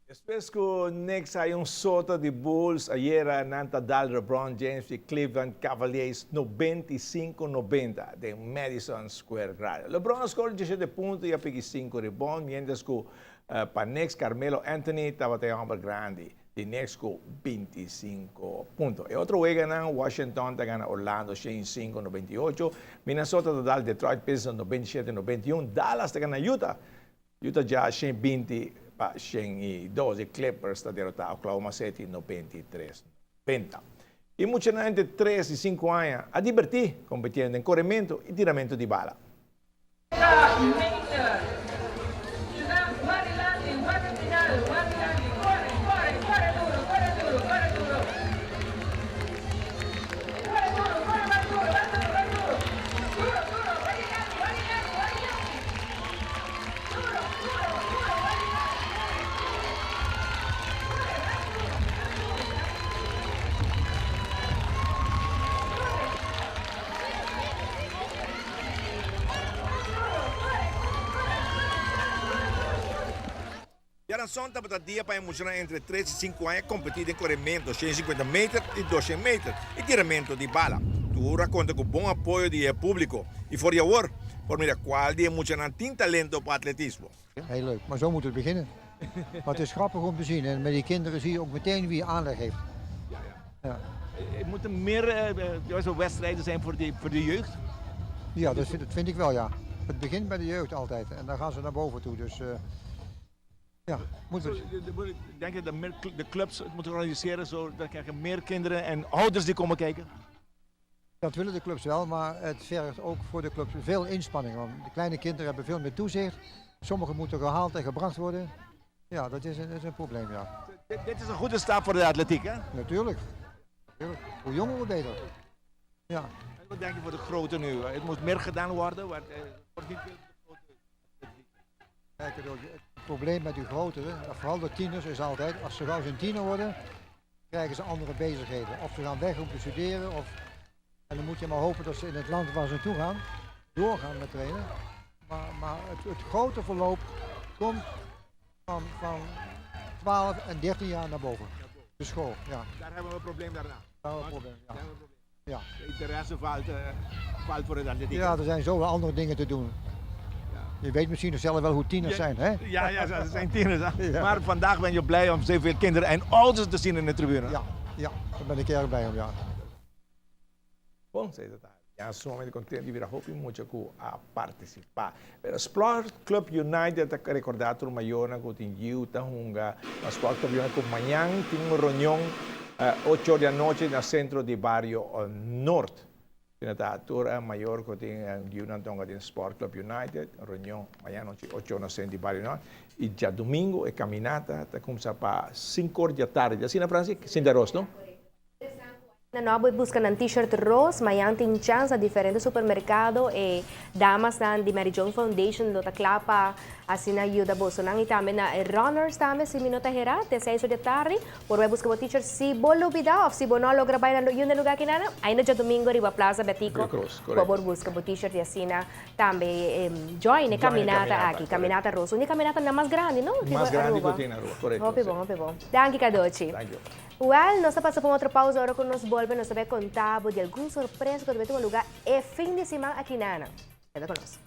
Despues ku Knicks haya un sota di Bulls ayera, nan ta dal LeBron James di Cleveland Cavaliers 95-90 den Madison Square Garden. LeBron a skor 17 punto i a piki sinku ribon, miéntras ku pa Knicks Carmelo Anthony tabata e hòmber grandi di Knicks ku 25 punto. E otro weganan, Washington ta gana Orlando 105-98, Minnesota ta dal Detroit Pistons 97-91, Dallas ta gana Utah Utah Jazz 120-102 i Clippers ta derotá Oklahoma City 93-90. E muchanan entre tres i sinku aña a dibertí kompetiendo den korementu i tiramentu di bala. Diaranson tabata dia pa e muchanan entre tres i sinku aña kompetí den korementu 150 meter i 200 meter i tiramentu di bala. Tur a konta ku bon apoyo di e públiko i for di awor por mira kual di e muchanan tin talento pa atletismo. Heel leuk, maar zo moet het beginnen. Maar het is grappig om te zien en met die kinderen zie je ook meteen wie aanleg heeft. Ja, ja. Ja. Er moeten meer uh, wedstrijden zijn voor de jeugd? Ja, dat vind ik wel, ja. Het begint bij de jeugd altijd en dan gaan ze naar boven toe. Dus ja, moet het. Denk je dat meer de clubs het moeten organiseren, zodat krijg je meer kinderen en ouders die komen kijken? Dat willen de clubs wel, maar het vergt ook voor de clubs veel inspanning. Want de kleine kinderen hebben veel meer toezicht. Sommigen moeten gehaald en gebracht worden. Ja, dat is een probleem, ja. Dit is een goede stap voor de atletiek, hè? Natuurlijk. Natuurlijk. Hoe jonger, hoe beter. Ja. En wat denk je voor de grote nu? Het moet meer gedaan worden, want het wordt niet veel de grote Kijk, het probleem met die grote, vooral de tieners, is altijd, als ze gauw een tiener worden, krijgen ze andere bezigheden. Of ze gaan weg om te studeren, of... En dan moet je maar hopen dat ze in het land waar ze naartoe gaan, doorgaan met trainen. Maar het grote verloop komt van 12 en 13 jaar naar boven. De school, ja. Daar hebben we een probleem daarna. Daar hebben we een probleem, ja. Daar hebben we een probleem. Ja. De interesse valt voor het atletiek. Ja, er zijn zoveel andere dingen te doen. Je weet misschien nog zelf wel hoe tieners zijn, hè? Ja, ze zijn tieners. Hè? Ja. Maar vandaag ben je blij om zoveel kinderen en ouders te zien in de tribune. Ja, daar ben ik erg blij om, ja. Bon, esei ta. Ya sumamente kontentu di mira hopi mucha ku a partisipá. Pero Sport Club United ta rekordá tur mayornan ku tin yiu ta hunga na Sport Club United ku mañan tin un reunion 8 or di anochi na sentro di bario Noord. Asina ta tur mayor ku tin yiunan ta hunga den Sport Club United, reunion mañan anochi 8 or na sentro di bario Noord. I djadumingu e kaminata ta kuminsá pa 5 or di atardi. Asina, Francis? Sinta Ros, no? Na no busca nan t-shirt ros, mañan tin chance na diferente supermercado e damas nan di Mary Joan Foundation lo ta kla pa asina yuda boso nan y tambe na runners tambe, si mi no ta hera, te 6 or di atardi, por bay busca bo t-shirt si bo lubida of si bo no logra bay na yunda lugar kinana, ainda djadumingo riba Plaza Betico, Cruz, bo por busca bo t-shirt y asina tambe join e caminata aki, caminata ros, un di caminata na mas grandi, no? Mas grandi ku tin Aruba, korekto. Hopi bon, hopi bon. Danki, Cadochi. Thank you. Well, nos ta pasa pa un otro pausa. Ora ku nos bolbe, nos ta bai konta bo di algun sorpresa ku ta bai tuma lugá e fin di siman aki nana. Keda ku nos.